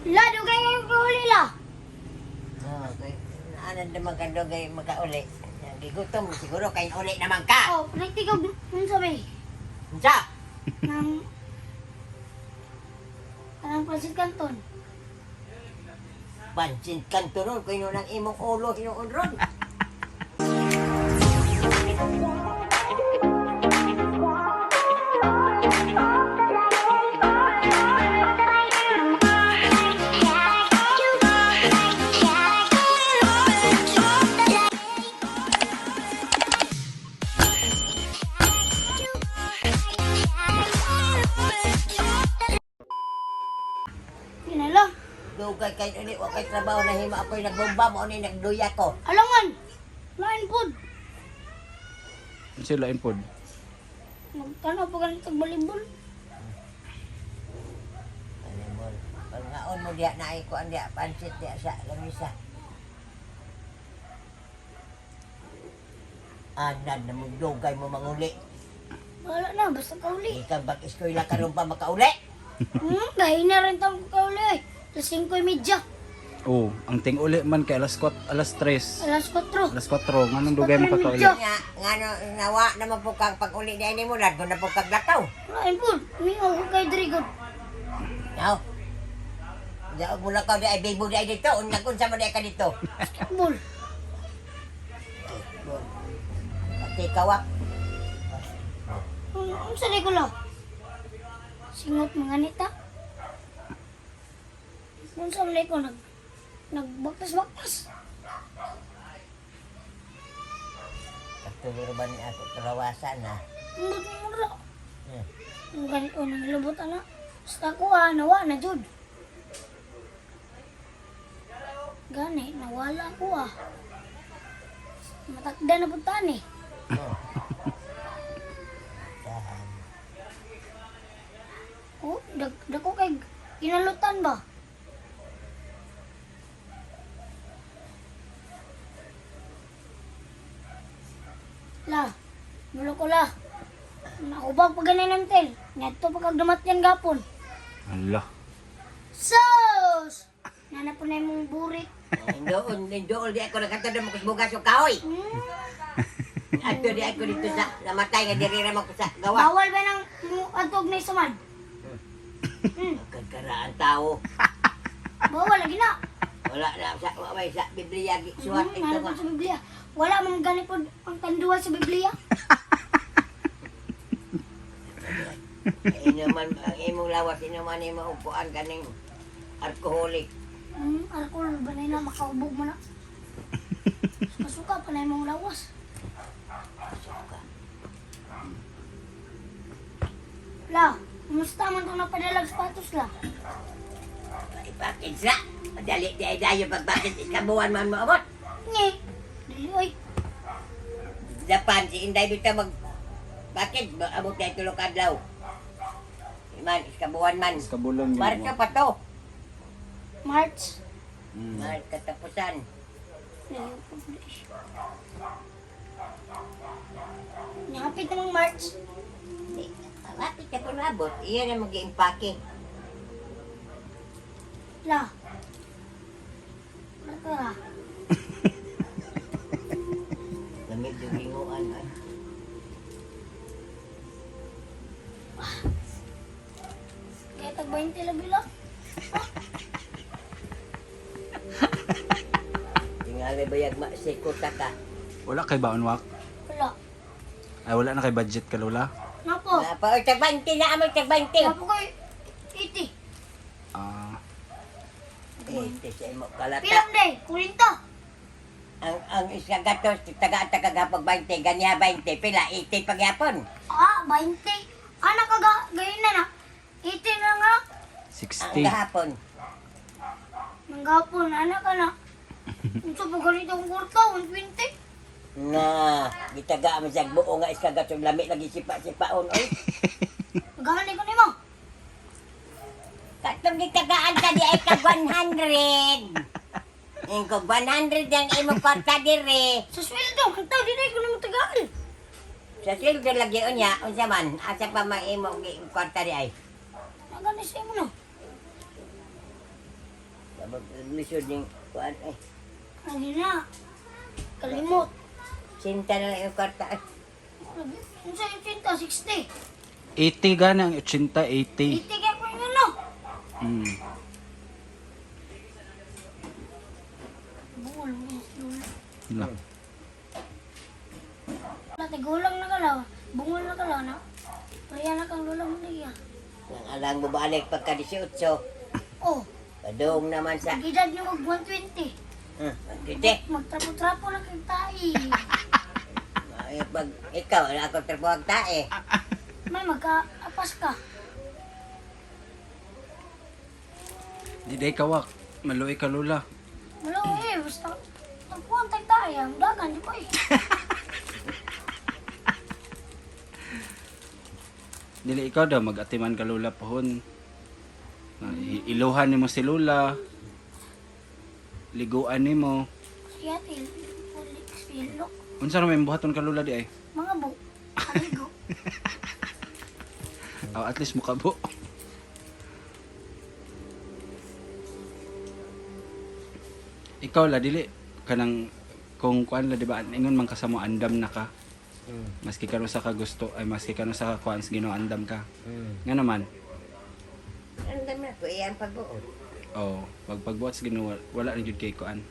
La, dugay kayo kauli la. Oh, kay naanan naman ka dugay makauli. Gigutom siguro kay uli naman ka. Oh, nagtigaw unsa bay? Unsa? Nang kanang pansit kanton. Pansin kanto ron kay nang imong ulo hinuon ron. Ginala. Dugay kay uli wa kay trabaho na himo ako'y nagbomba mo ni nagduya ko. Alangan. Lain pod. Sila pod. Magtanaw pa ganit og balibol. Alimol. Pangaon mo diya na ay kuan diya pansit diya sa lamisa. Anan na mo dugay mo manguli. Wala na, basta kauli. Ikan bag eskwela karon pa makauli. Gahi na rin tang kauli eh. Alas 5:30. Oh, ang ting uli man kay alas 4, alas 3. Alas 4. Alas 4, nganong dugay makakauli? Nga ngano nawa naman po kang pag-uli diya nimo largo na po kag lakaw. Lain pod. Mingaw ko kay Drigod. Yaw. Yaw mo lakaw diya ay bibo diya dito. Unya kun sa mo diya ka dito. Basketball. Pati kawak. Unsa di ko la? Singot mga nita. Unsa man ko nag nagbaktas-baktas. Pagtuluro ba ni ako kalawasan na? Ambot mo ra. Hmm. Ang ganito nang lubot ana. Basta ko ah, nawa na jud. Gani, nawala ko ah. Matakda na puntaan eh. Oh. Dahan. Oh, dako kay ginalutan ba? La, mulo ko la. Nakubag pa ganin ng tel. Ngadto pa kag damatyan gapon. Ala. Sus! Nana po na imong burik. Doon, doon, di ako nakatado mo kusbugas o kahoy. Ato di ako dito sa namatay nga diri ra man ko sa gawa. Bawal ba nang atog na isuman? Kagkaraan tao. Bawal lagi na. Wala na sa wa may sa Biblia gi suwat ito Hanap nga. po sa Biblia. Wala man gani po ang tanduay sa Biblia. Inuman ang imong lawas inuman imo upuan kaning alkoholik. Alcohol ba na yun na makaubog mo na? Suka-suka pa na imong lawas. Suka. La, kumusta man itong napadalag sapatos la? Ipakid sa. Dali di ay dayo pagbakit ikabuan man moabot. Nye, dili oy. Japan si Inday bitaw mag bakit abot na tulo ka adlaw. Iman iskabuan man. Kabulan gyud Marka mo. pa to. March. Marka katapusan. Layo po pala siya. Nahapit namang March. Di, Lapit na po nabot. Iyan ang mag-iimpake. La. Marka ra. Lamig yung linguan. Ay. Kaya tag 20 lang bila. Tingali bayag masikota ka. Wala kay baon wak. Wala. Ay wala na kay budget ka lola. Napo. Napa, oy, tag-20 na amoy tag-20. Napo koy 80. Ah, Eh, ito sa imo kalata. Pila day? 40. Ang isa gatos, taga-taga gapag 20, ganya 20, pila, 80 pagyapon. Ah, 20. Anak ka ga, gayon na na. 80 na nga. Ang 60. gahapon. Manggapon, anak ka na. Unsa pa ganito ang kwarta, 120. Na, gitaga mo siya buo nga isa gatos, lami lagi sipa-sipaon. Oy, Gani ko nimo. katong gitagaan ka di ay kag 100. Ingko 100 ang imong kwarta dire. Sa sweldo, ang tao dinay ko nimo tagaan. Sa sweldo lagi unya, unsa man, asa pa man imo gi kwarta di ay. Nagani sa imo no. Lisod ning kuan eh. Lagi na. Kalimot. Sinta na lang yung kwarta eh. Lagi. Unsa yung 80? 60. 80 gana ang 80, 80. 80 kaya ko yung ano. Buol mo yung lula. La. Wala, tigulang na kalaw. Bungol na kalaw na. Kaya na kang lula mo niya. Nang alang bubalik pagka 18. Oh, Padung naman sa gidad niyo og 120. Gite. Magtrapo-trapo na kang tai. Ay, pag ikaw, wala akong trabaho ang tae. May magka-apas ka. Di day kawak. Maluoy ka lula. Wala eh, basta tagpuan tag tayo, ang dagan di ko eh. Dili ikaw daw mag-atiman ka lula pohon. Na, iluhan nimo si lula. Liguan nimo. Siya til, ulik, silok, Unsa ra may buhaton ka lula di ay? mga bu, aligo. Oh, at least mukabo. Ikaw la dili kanang kung kuan la di ba ingon man ka sa mo andam na ka. Maski kano sa ka gusto ay maski kano sa ka kuan sa Ginoo andam ka. Nga naman. Ang dami na ko, iyan pagbuot. Oh, pag pagbuhat sa Ginoo wala na jud kay kuan.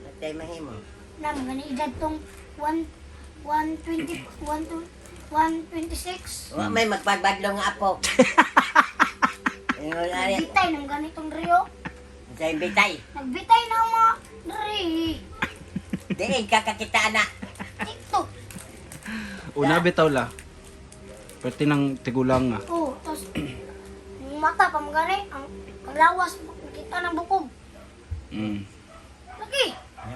Atay mahimo. Na, mga ni edad tong 1, 120, 1, 126. Wa may magpagbadlong nga apo. Ingon ari, Nagbitay ng ganitong rio. sa imbitay. Nagbitay na ang mga diri. Diin ka kakita na. TikTok. Una bitaw la. Pwerte ng tigulang nga. Oh, tapos yung mata pa mga gani, ang lawas, kita ng bukog. Lagi.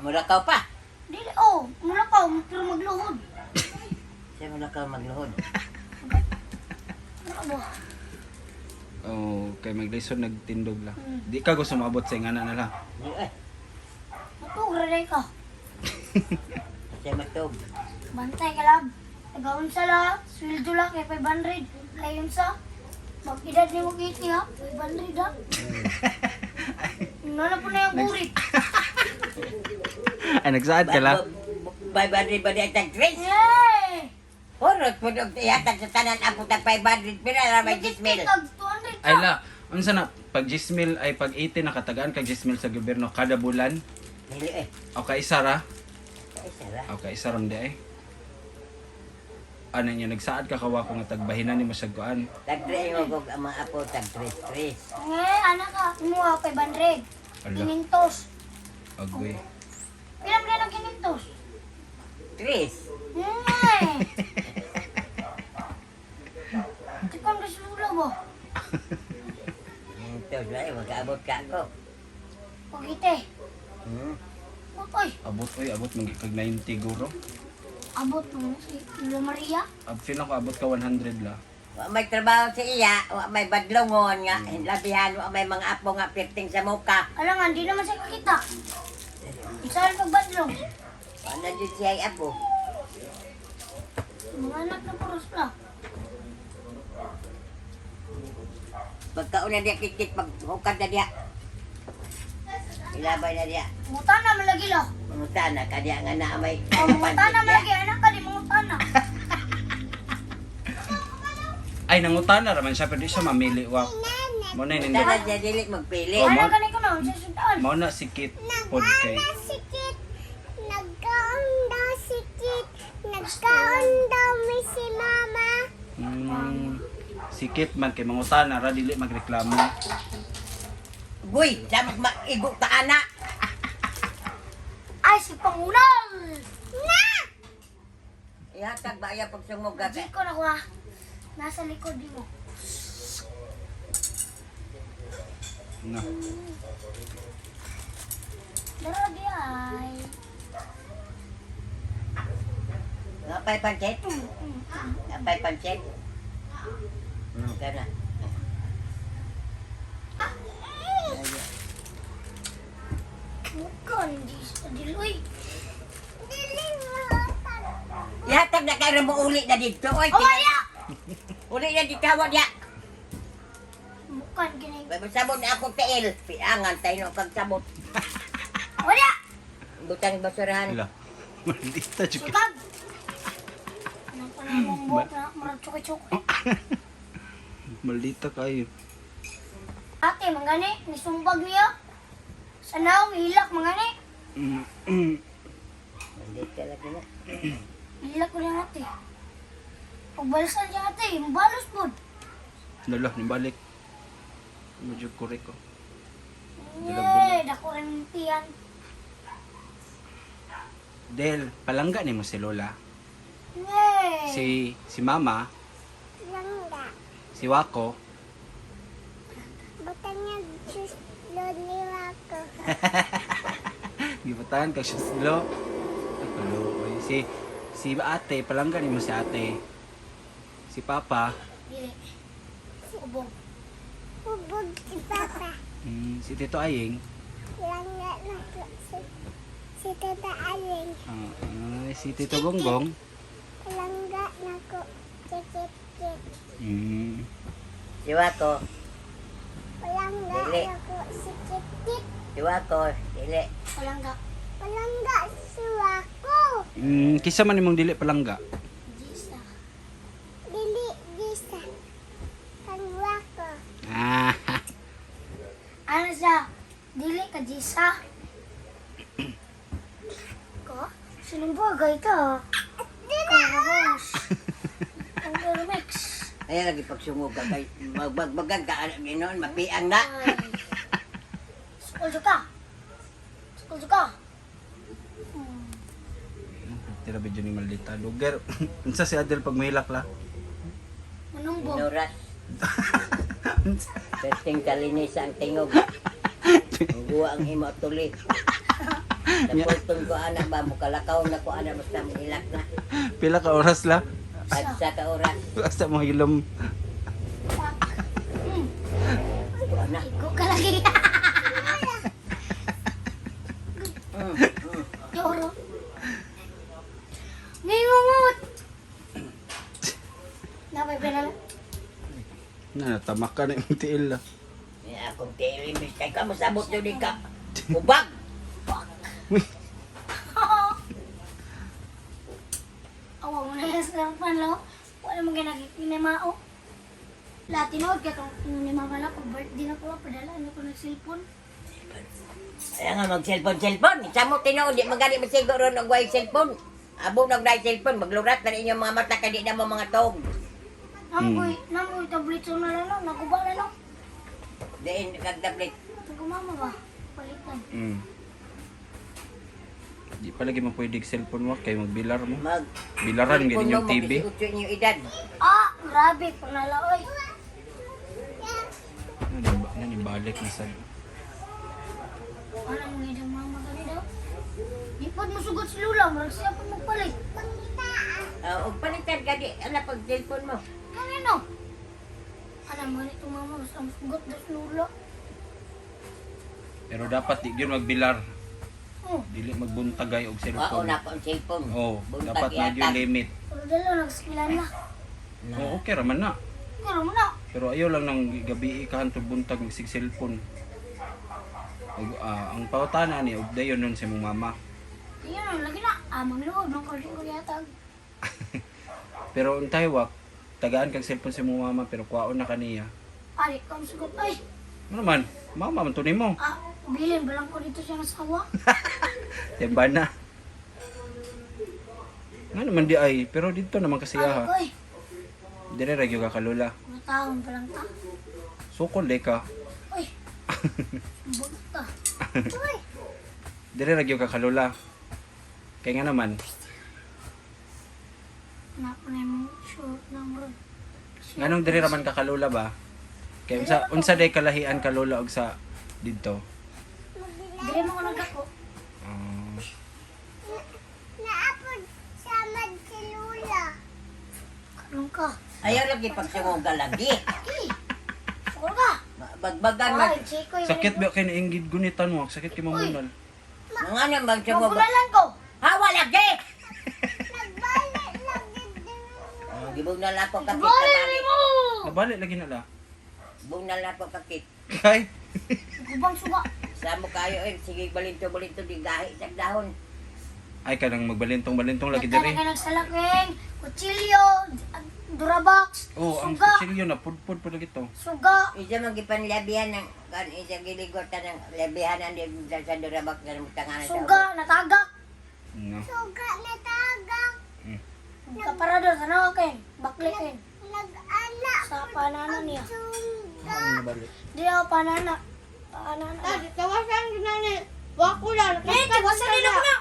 Mura ka pa. Dili, oh, mula ka, pero magluhod. Sa mura ka magluhod. Ano ba? Oh, kay maglisod nagtindog la. Di ka gusto maabot sa ingana na la. Di eh, Matugra rin ka. sa matog. Bantay ka lang. Tagaon sa la, sweldo la kay 500. Kayon sa, mag-edad ni mo kiti ha, 500 ha. Nana po na yung burit. Ay nagsaad ka la. 500 ba di ang tag tres? Yay! Horot po og ihatag sa tanan apo tag 500 pila ra may 10,000. Tag 200 ka. Ay la, unsa na pag 10,000 ay pag 80 nakatagaan kag 10,000 sa gobyerno kada bulan. Dili eh. O kaisa ra. Isa ra. O kaisa ra di ay. Ano niya nagsaad ka kawa ko nga tagbahinan nimo sa kuan. Tag tres mo kog ang mga apo tag tres tres. Eh, anak ka, kumuha 500. Ala. Kinintos. Agoy. Pila mo na kinintos? Tres. Ngay! Tikon ka sa lula ba? Ito ba mag-abot ka ako. Pagite. Utoy. Abot oy, abot man kag 90 guro. Abot mo si Lola Maria. Ab feel ako abot ka 100 la. Wa may trabaho sa iya, wa may badlongon nga, labihan, wa may mga apo nga pirting sa muka. Alangan, di naman siya kakita. Saan pagbadlong? Wa na jud siya ay apo. Mga anak na puros la. Pagkauna diya kikit, paghukad na diya. Ilabay na diya. Mutana malagi la. Mangutana ka diya nga na may Oh, mutana malagi. Anak ka di, mutana. Ay nangutana ra man siya pero di siya mamili wa. Mo na nindot. Mangutana siya dili magpili. Oh, Anak ka ni ko na, sa sundaan. Mao na si Kit pod kay. Sikit, nagkaon daw sikit, nagkaon daw mi si mama. Si Kit man kay mangutana ra dili magreklamo. Guy, samok maigo ta ana. Ay, si Pangulang! Na! Ihatag ba iya pagsungog ka? Jiko na ko ha. Nasa likod mo. Na. Dara di ay. Napay pancit? Napay pancit? Kana. Bukan, di sa diloy. Dili mo Ihatag na kay mo uli na dito. Oy, Oh, ya! Uli na dito hawa diya. Bukan, kini. Kay sabot na ako tiil. Piangan tayo no kag sabot. Wala! Butang basurahan. Ala. Maldita jud. Sukag! Ano pa na mong buhok na murag tsuki-tsuki. Maldita kayo. Ate, mangani, nisumbag niya. Sa naong hilak, mangani. Maldita lagi na. Hilak ko niya ate. Pagbalasan niya ate, mabalos po. Lala, nibalik. Medyo korek ko. Eh, dako rin tiyan. Del, palangga nimo si Lola. Eh, Si Mama, Langga. si Wako. Butang niya suslo ni Wako. Gibatahan ka siya silo. Ay, kaluoy. Si ate, palangga nimo si ate. Si Papa, dili. Ubog. Hubog si Papa. si Tito Aying. Langga na ko si Tata Aling. Si Tito Gonggong. Langga na ko si Kit Kit. Si Wako. Palangga Dili. na ko si Kit Kit. Si Wako. Dili. Palangga. Palangga si Wako. Kisa man imong dili palangga. Gisa. Dili gisa. Kang Wako. Ah, Ano siya? Dili ka, Gisa. Ko? Sinong bagay ka? Karabas. Ang remix. Ayan lagi pagsungog ka kay magbagbagan ka anak ginoon mapiang na. Ay. Sukol ka. Sukol ka. Tira ba ni maldita lugar. Unsa si Adel pag mahilak la? Manumbong. Inoras. Perting kalinis ang tingog. Ang guwa ang imo tuli. Napulton ko anak ba mukalakaw na ko anak basta mahilak na. Pila ka oras la? Tagsa ka oras. Basta mo hilom. Ko anak. Ikaw ka lagi. Yoro. Ngingungut. Napay pinala. Na tamak ka na imong tiil la. Ya, akong tiil imbis kay ka masabot yun ka. Ubag. Awa mo na yung sarapan lo. Wala mong ginaginamao. Lahat tinuod ka itong ni mama na pag birthday na ko, padala na ko ng cellphone. Kaya nga mag-cellphone, cellphone. Sa mo tinuod, di magani masiguro ron og way cellphone. Abo nag way cellphone, maglurat na inyong mga mata kay di na mo mga tog. Namgoy, namgoy tablet sa na lang, naguba na lang. Diin kag tablet. Nagumama ba? Palitan. Di pa lagi mo pwede og cellphone wa kay magbilar mo. Mag Bilaran gid inyong TV. Mag inyong edad. Ah, grabe, panala oy. Nani balik na sad. Ano mo yung mama gani daw? Di pa musugot si Lula, murag siya pa magpalit. Og palitan ka di ala pag cellphone mo. Kanino? Alam mo nito mama, basta musugot daw si Lula. Pero dapat di gyud magbilar. Oh, Dili magbuntagay og Wao cellphone. na ko ang cellphone. Oh, Buntag dapat na yatag. gyud limit. pero dala nagskilan na. Oh, okay ra man na. Pero mo na. Pero ayaw lang nang gabi ka hantod buntag magsig cellphone. Ug ang pawtana ni og dayon nun sa imong mama. Ayun, lagi na. Ah, mangluod, nung kali ko yatag. Pero untay wak tagaan kag cellphone sa imong mama pero kuwaon na kaniya. Ari, kam sugot. Ay, Ano man? Mama man to nimo. ah, bilin, balang ko dito siya nasawa. Temba na. Nga naman di ay, pero dito naman kasi Ari ha. ko eh. Dire ra gyud ka kalula. Mga taon pa lang ta. Sukol di ka. Ay, sumbag ta. Uy, Dire ra gyud ka kalula. Kay nga naman, Anak ko na yung short ng road. nganong dire ra man ka kalula ba? Kay unsa day kalahian kalula og sa didto? Dire mo ko nagdako. Ah, naapod samad si Lula. Karon ka. Ayaw lagi pagsungog ka lagi. Ay, sukol ka. Bagbagan man. Ay, Chico, yung sakit ba kay nainggid gunitan mo? Sakit kay mamunal. Nga na magsungog. Magunalan ko. Hawa lagi. Nagbalik lagi din. Gibong na lang ko kakit. Balik mo! Nabalik lagi na la. Gibong na lang ko kakit. Kay. Gubang suga. Samo kayo eh. Sige, balinto-balinto di gahi sa dahon. Ay kanang magbalintong-balintong lagi Nagkana diri. ka nagsalakeng, kutsilyo, durabox, Oh, ang suga, kutsilyo na pudpud pa lagi to. suga. Isa man gipanlabihan ng kan isa giligot ng labihan ang di sa durabak ng tanganan sa Suga, natagak. No. Suga na tagak. Kaparador, tanaw kay, bakli kay. Nag-ana. Sa panana niya. Suga. Ano nabalik? Di ako panana. Panana. Tawasan ko na ni. Wako lang. Eh, tiwasan nila ko na.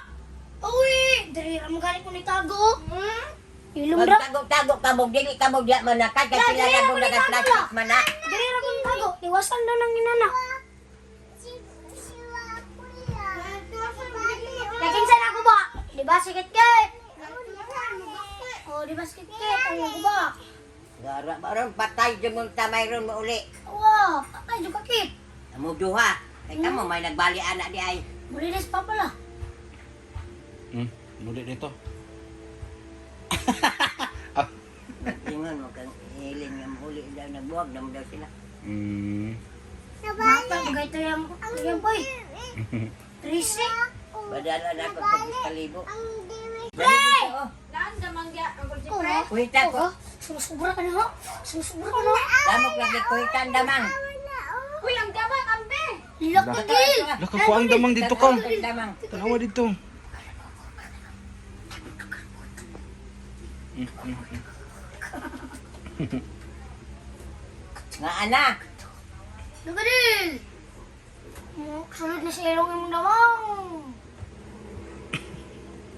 Uy, diri ra mo gani ko ni tago. Hmm? Ilong ra. Magtago-tago ka mo, dili ka mo diya manakay kay Ya, sila dili na na mo ko ni tago nagaplastic man na. Diri ra ko ni tago. Tiwasan na nang inana. Si si Wakula. Lakin sa ako ba? Di ba sikit kit? Oh, di ba sikit kit? Ang ako ba? Gara baron patay jud mong tamay ron mo uli. Wow, patay jud ka kit. Amo duha. Kay kamo may nagbali ana di ay. Mulinis pa pala. Muli dito. Ingon mo kang hiling nga mo uli daw nagbuwag na mo daw sila. Bata, bagay ito yung, yung boy. Trisi. Badala na ako pag kalibo. Ang diwi. Pre! Oh, Kuhita ko. Sumusubra ka na ho. Sumusubra ka na. Damok lagi kuhitan damang. Uy, ang damang ambe. Lakagil. Laka ko ang damang dito ka. Damang. Tanawa dito. Nga anak. Lakagil. Sunod na sa ilong imong damang.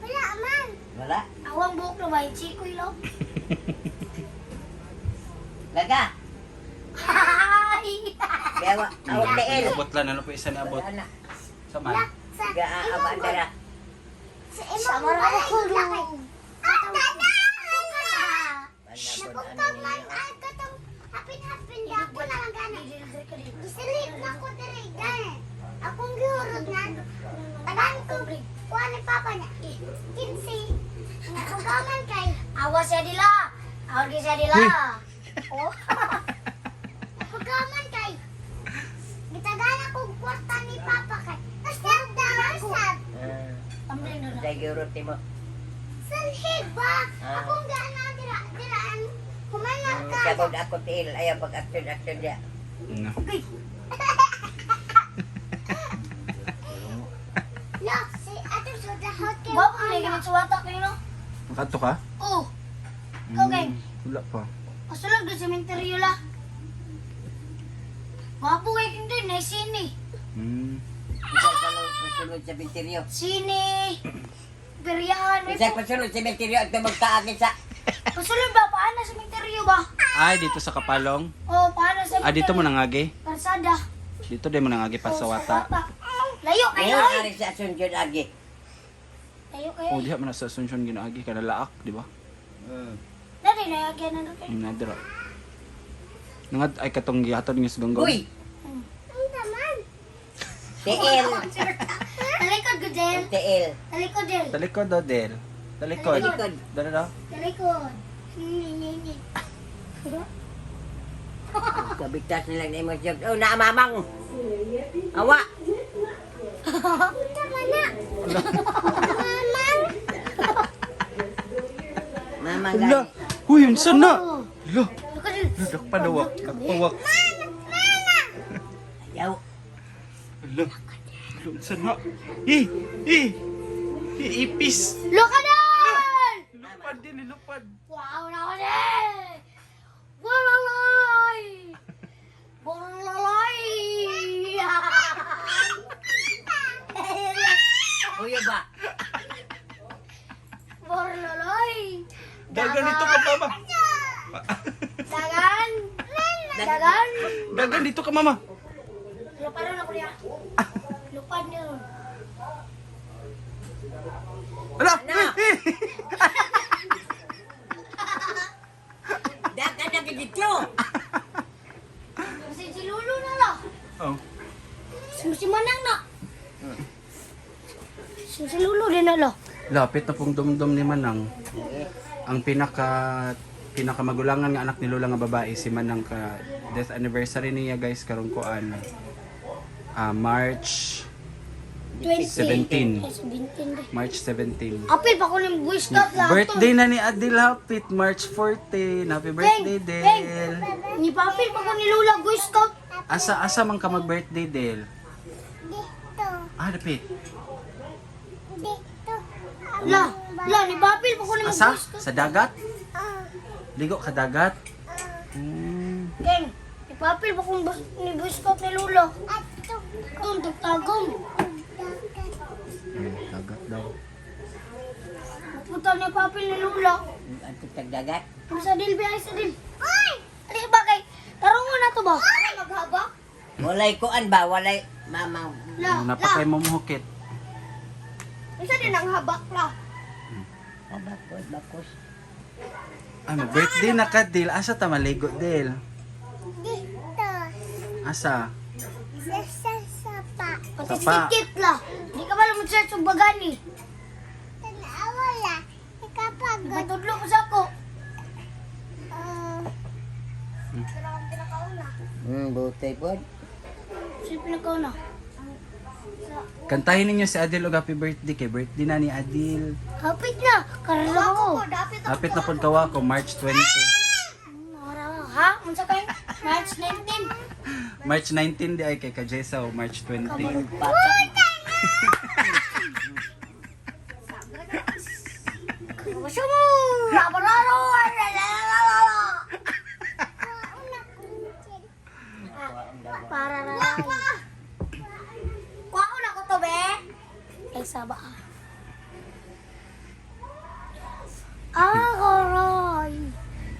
Wala man. Wala. Awang buhok na ba? Chiko ilaw. Laga. Hi! Bewa awak tiil. Abot lang ano po isa na abot. Wala na. Sa man. Sa Ga abandara. sa imong Sama ra ako. balay. Ah, tanan! Nabugtag Nabugtag man ay katong hapin-hapin di ako na lang gani. Gisilip na ko diri gani. Akong gihurot na. Tagaan ko kuha ni papa niya. 15. Nakugaman kay. Awa siya dila. Awa siya dila. Oh. Nakugaman kay. Gitagaan ako kwarta ni papa kay. Step down sab. Tumbling na. Sa gihurot mo. Salhig ba? Ah. Akong gaana dira diraan. Humana ka. Sabog ako tiil ayaw pag action action dia. No. Lo, si ato sa hot kay. Gwapo na yung suwata kayo no? Nakato ka? Oh. Ikaw, gang. Wala pa. Kasulog doon sa cementerio la. Gwapo kayo king din. Nay sini. Isa pasulod sa binteryo. Sini. Peryahan. Isa pasulod sa binteryo at magkaagi sa Pasulod ba? Paano sa cementerio ba? Ay dito sa Kapalong. Oh, paano sa Ah dito mo nangagi. Karsada. Dito din mo nangagi pa sa Oh, wata. Layo kayo Ngayon oy. ari sa Asunción agi. Layo kayo. Oh, diha man na sa Asuncion ginaagi kada laak, di ba? Dali na agyan na kayo. Nadra. Nangad ay katong gihatod nga sa gonggong. Uy, Ang taman. tiil. Talikod ko, Del. Tiil. Talikod, Del. Talikod do, Del. Talikod. Talikod. Dali daw. Talikod. Ni, ni, ni. Kabigtas nilang na emosyon. Oh, naamamang. Awa. Tama na. Mamang. Mamang Hala. gani. Uy, unsa na? Hala. Talikod, Del. Dakpa daw. Dakpawak. Ayaw. Hala. Hala, unsa na? Eh, eh. Ipis. Loka Del! Lupad din, lupad. Wow na ko, Del! Walalay! Walalay! Uyo ba? Walalay! Dagan dito ka, mama. Dagan! Dagan! Dagan dito ka, mama. Luparan ako niya. Lupad niya ron. Hala. Ano? Dagan na dito. Kasi si Lulu na lang. Oh. Si Manang na. Si Lulu din na lang. Lapit na pong dumdum ni Manang. Ang pinaka pinakamagulangan nga anak ni Lola nga babae si Manang ka death anniversary niya guys karon kuan March 20. 17. Ay, 17 de. March 17. Apil pa ko ng Boy Scout lahat. Birthday na ni Adil Hapit, March 14. Happy birthday, Del. Ni papil pa ko ni Lola Boy Scout. Asa asa man ka mag-birthday, Del? Dito. Ah, dapit. Dito. La, la, ni papil pa ko ni Asa? Boy Scout. Sa dagat? Ah. Ligo ka dagat? Hmm. Keng, ni papil pa ko ni Boy Scout ni Lola. Ato. Itong tagtagom. Dagat. Dagat daw. Puta ni papil ni Lola. Ang tagdagat. Ang sa dil, ay sa dil. Uy! Ali ba kay? Tarong mo na to ba? Maghaba? Walay kuan ba? Walay mama. La, la. Napakay mo muhukit. Unsa din ang habak la? Bakos, bakos. Ah, mag-birthday na ka, Del. Asa ta maligo, Del? Dito. Asa? Sa sa sapa. Pati si Sapa. Kit la. Di ka ba mo search og bagani? Tanawa la. Ikapagod. Patudlo ko sa ako. Ah. Pero ang pinakauna. Butay po. Sino pinakauna? Kantahin ninyo si Adil og happy birthday kay birthday na ni Adil. Kapit na. Karala ko. Ako dapit ako. Hapit na pud kawa ko March 20. Mara, ha? Unsa kay? March 19. March 19 di ay kay Kajesa o March 20. Gusto mo? Rabararo! Lalalala! Una kong Para na. Kuha na ko to, be. Ay, saba. Ah, koroy.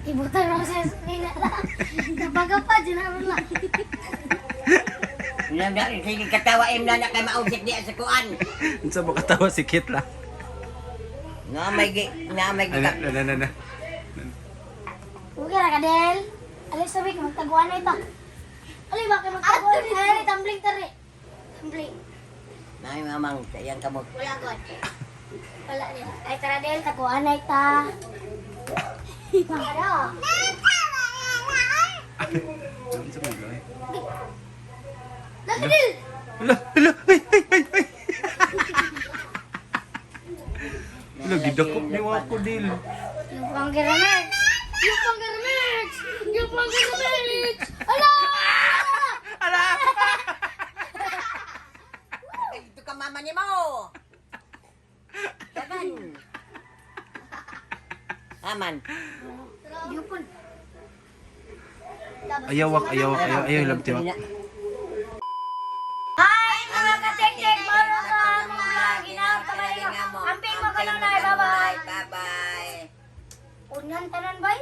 Ibutan na sa screen na lang. Napagapa, dyan na lang. Sige katawa im na na kay mausik diya sa kuan. Unsa mo katawa si Kit la? Nga may gi nga may gi Ano, ano, ano, ano. Okay ra ka, Del. Alis sabi ka, magtaguan na ito. Ali, bakit magtaguan? Ali, tumbling tari. Tumbling. Nay mamang sayang kamot. Wala ko. Wala niya. Ay, tara, Del. Taguan na ita. Para. Unsa mo gawin? Lagi, Del! Hala, hala, ay, ay, ay, ay. Hala, gidakop ni Wako, Del. Yung panggiramix! Yung panggiramix! Yung panggiramix! Ala! Ala! Ito ka mama ni mo. Dagan. Aman. Yupon. Ayaw, wak, ayaw, wak, ayaw, ayaw, love, tiwak. Hi mga katektek! Maro ka! Among vlog! Ginaw kamay ka! Amping mo kanunay! Bye-bye! Bye-bye. Unan tanan bay?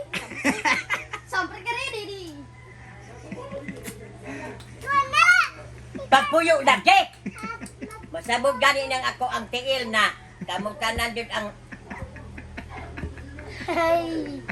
Sampre ka rin didi. Pagpuyo na, Jake! Masabog gani nang ako ang tiil na. Kamong tanan dyan ang Hey!